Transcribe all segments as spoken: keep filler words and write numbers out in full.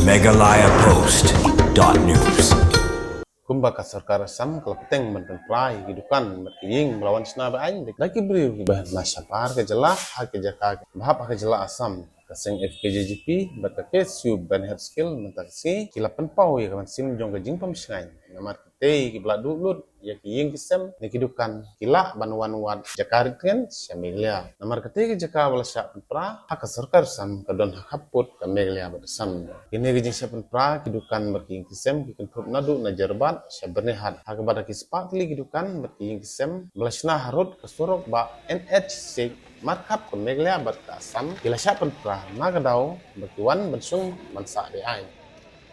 Meghalaya Post dot news. Kumba ka sorkar Assam ka la pteng ban pynpra ïa ki dukan bad ki ïing ba la wan shna be-aiñ da ki briew kiba na shapar ka jylla ha ki jaka ba hap ha ka jylla Assam, ka seng F K J G P bad ka K S U Byrnihat Circle mynta ka sngi ki la pynpaw ïa ka mynsiem jong ka jingpom shngaiñ namar kitei kiba la duh lut ïa ki ïing ki sem ne ki dukan ki lah ban wan wad jaka rit tngen sha Meghalaya. Namar katei ka jaka ba la shah pynpra ha ka sorkar Assam ka don ha khappud ka Meghalaya bad Assam. Kine ki jingshah pynpra ki dukan bad ki ïing ki sem ki kynthup naduh na Jorabat sha Byrnihat, ha kaba da ki spah tylli ki dukan bad ki ïing ki sem ba la shna harud ka surok ba N H six markhap ka Meghalaya bad ka Assam ki la shah pynpra na ka daw ba ki wan ban shong ban sah be-aiñ.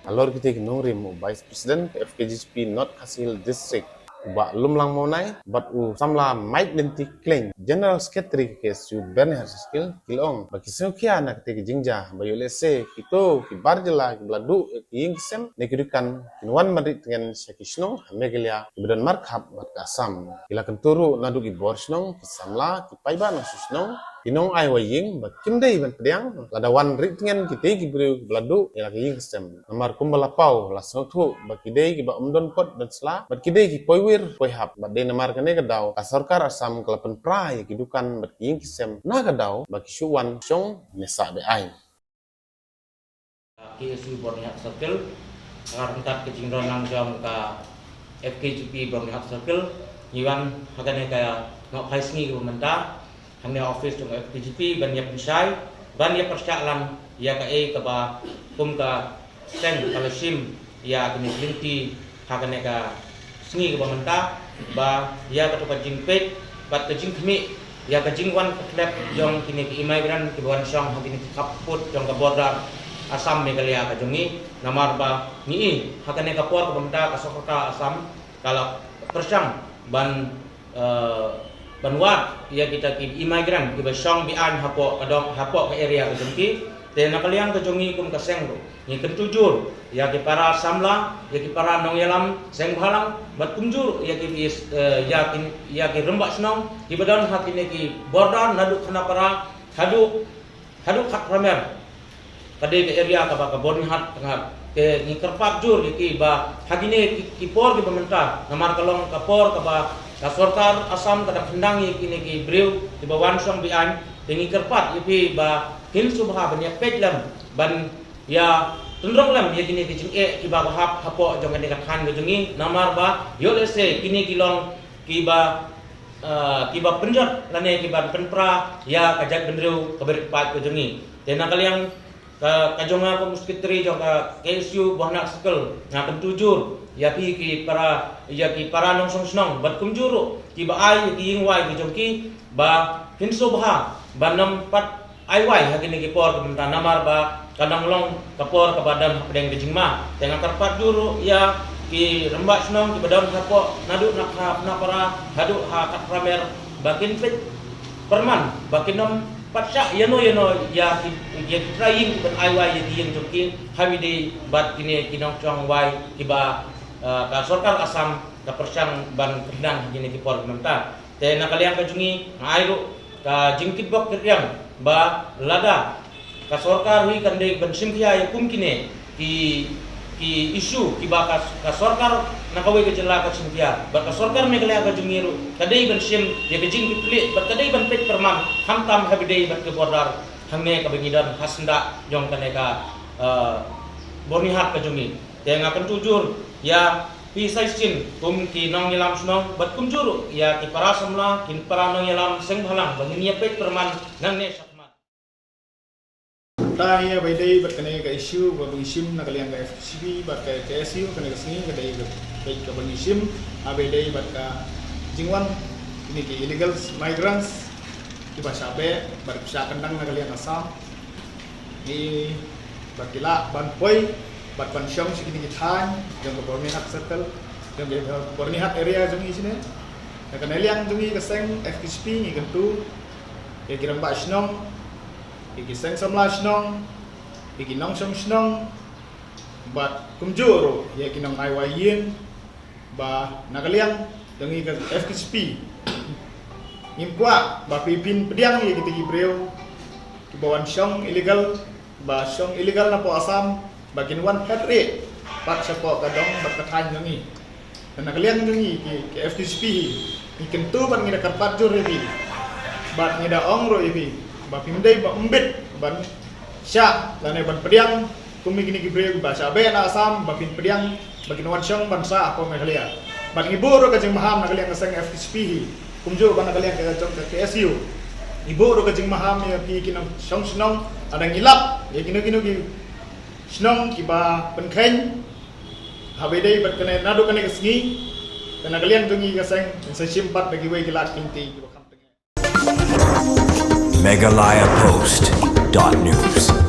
Halor kitei ki nongrim, u Vice President ka F K J G P North Khasi Hills District, u Bah Lumlang Mawnai bad u samla Mike Lynti Khleng, General Secretary ka K S U Byrnihat Circle, ki la ong ba ki sngewkhia na kitei ki jingjia ba ïoh lehse kito ki bar jylla kiba la duh ïa ki ïing ki sem ne ki dukan kin wan ban rit tngen sha ki shnong ha Meghalaya kiba don markhap bad ka Assam. Ki la kyntu ruh naduh ki bor shnong, ki samla, ki paidbah nongshong shnong, ki nongai wai ïing ba kim dei ban pdiang lada wan rit tngen kitei ki briew kiba la duh ïa la ki ïing ki sem. Namar kumba la paw la sngewthuh ba ki dei kiba ym don kot don sla bad ki dei ki poiwir poihap bad dei namar kane ka daw ka sorkar Assam ka la pynpra ïa ki dukan bad ki ïing ki sem na ka daw ba ki shu wan shong ne sah be-aiñ. K S U Byrnihat Circle, ha ryngkat ka jingdon lang jong ka F K J P Byrnihat Circle, ngi wan ha kane ka nohphai sngi kaba mynta hangne office jong ka F K J P ban ïa pynshai, ban ïa pyrshah lang ïa kaei kaba kum ka seng ka la shim ïa kine ki lynti ha kane ka sngi kaba mynta, ba ïa kato ka jingpeit bad ka jingkhmih ïa ka jingwan khlep jong kine ki immigrant kiba wan shong ha kine ki khappud jong ka border Assam Meghalaya ka jong ngi. Namar ba ngi i ha kane ka por kaba mynta ka sorkar Assam ka la pyrshang ban, eh, ban wad ïa kita ki immigrant kiba shong be-aiñ hapoh ka dong, hapoh ka area ka jong ki. Te na ka liang ka jong ngi kum ka seng ruh ngi kyntu jur ïa ki para samla, ïa ki para nongïalam seng bhalang bad kumjuh ïa ki, eh, ïa ki, ïa ki rangbah shnong kiba don ha kine ki border naduh Khanapara haduh haduh Khatphra Mer. Ka dei ka area kaba ka Byrnihat ka ngat. Te ngi kyrpad jur ïa ki ba ha kine ki, ki por kiba mynta namar ka long ka por kaba ka sorkar Assam ka dang khyndang ïa kine ki briew kiba wan shong be-aiñ. Te ngi kyrpad ïa phi ba phin sngewbha ban ïa peit lem ban ïa tynrong lem ïa kine ki jingeh kiba ka hap hapoh jong kane ka thaiñ ka jong ngi namar ba ïoh lehse kine ki long kiba, eh, kiba pynjot lane kiba pynpra ïa ka jaitbynriew kaba rit paid ka jong ngi. Te na ka liang ka, ka jong nga kum u secretary jong ka K S U Byrnihat Circle, nga kyntu jur ïa ki, ki para, ïa ki para nongshong shnong bad kumjuh ruh kiba ai ïa ki ïing wai ki jong ki ba phin sngewbha ban ym pat ai wai ha kine ki por kiba mynta namar ba ka dang long ka por kaba don hapdeng ka jingma. Te nga kyrpad jur ruh ïa ki rangbah shnong kiba don hapoh naduh na Kha-, Khanapara haduh ha Khatphra Mer ba kin peit pyrman ba kin ym pat shah ïano ïano ïa ki, ïa ki trai ïing kiban ai wai ïa ki ïing jong ki ha kaba ïadei bad kine ki nongshong wai kiba, eh, ka sorkar Assam ka pyrshang ban khyndang ha kine ki por kiba mynta. Te na ka liang ka jong ngi nga ai ruh ka jingkitbok kitrwiang ba lada ka sorkar hi kan dei ban shim khia ïa kum kine ki, ki issue kiba ka, ka sorkar na kawei ka jylla ka shim khia bad ka sorkar Meghalaya ka jong ngi ruh ka dei ban shim ïa ka jingkitkhlieh bad ka dei ban peit pyrman khamtam ha kaba ïadei bad ka border hangne kaba ngi don ha syndah jong kane ka, eh, Byrnihat ka jong ngi. Te nga kyntu jur ïa phi sa shisien kum ki nongïalam shnong bad kumjuh ruh ïa ki para samla, ki para nongïalam seng bhalang ba ngin ïa peit pyrman nangne shakhmat. Te ïa ba ïadei bad kane ka issue ba ngi shim na ka liang ka F K J P bad ka K S U kane ka sngi ka dei ka peit kaba ngi shim ha ba ïadei bad ka jingwan kine ki illegal migrants kiba shah beh bad ki shah kyndang na ka liang Assam. Ngi ba ki lah ban poi bad ban shong sha kine ki thaiñ jong ka Byrnihat Circle, jong ka Byrnihat area jong ngi shane. Na kane liang jong ngi ka seng F K J P ngi kyntu ïa ki rangbah shnong, ïa ki seng samla shnong, ïa ki nongshong shnong bad kumjuh ruh ïa ki nongai wai ïing ba na ka liang jong ngi ka F K J P ngim kwah ba phi phin pdiang ïa kita ki briew kiba wan shong illegal, ba shong illegal napoh Assam ba kin wan phet rieh pat shapoh ka dong bad ka thaiñ jong ngi. Te na ka liang jong ngi ki, ki F T C P hi, ngi kyntu bad ngi da kyrpad jur ïa phi bad ngi da ong ruh ïa phi ba phim dei ba ym bit ban shah lane ban pdiang kum kine ki briew ba shah beh na Assam ba phin pdiang ba kin wan shong ban sah hapoh Meghalaya. Bad ngi buh ruh ka jingmaham na ka liang ka seng F T C P hi, kumjuh bad na ka liang ka jong ka K S U, ngi buh ruh ka jingmaham ïa phi ki nongshong shnong, lada ngi lap ïa kino kino ki shnong kiba pynkheiñ ha ba ïadei bad kane, naduh kane ka sngi, te na ka liang jong ngi ka seng ngin sa shim pat da kiwei ki lad ki lynti kiba kham tyngai. Meghalaya Post dot news.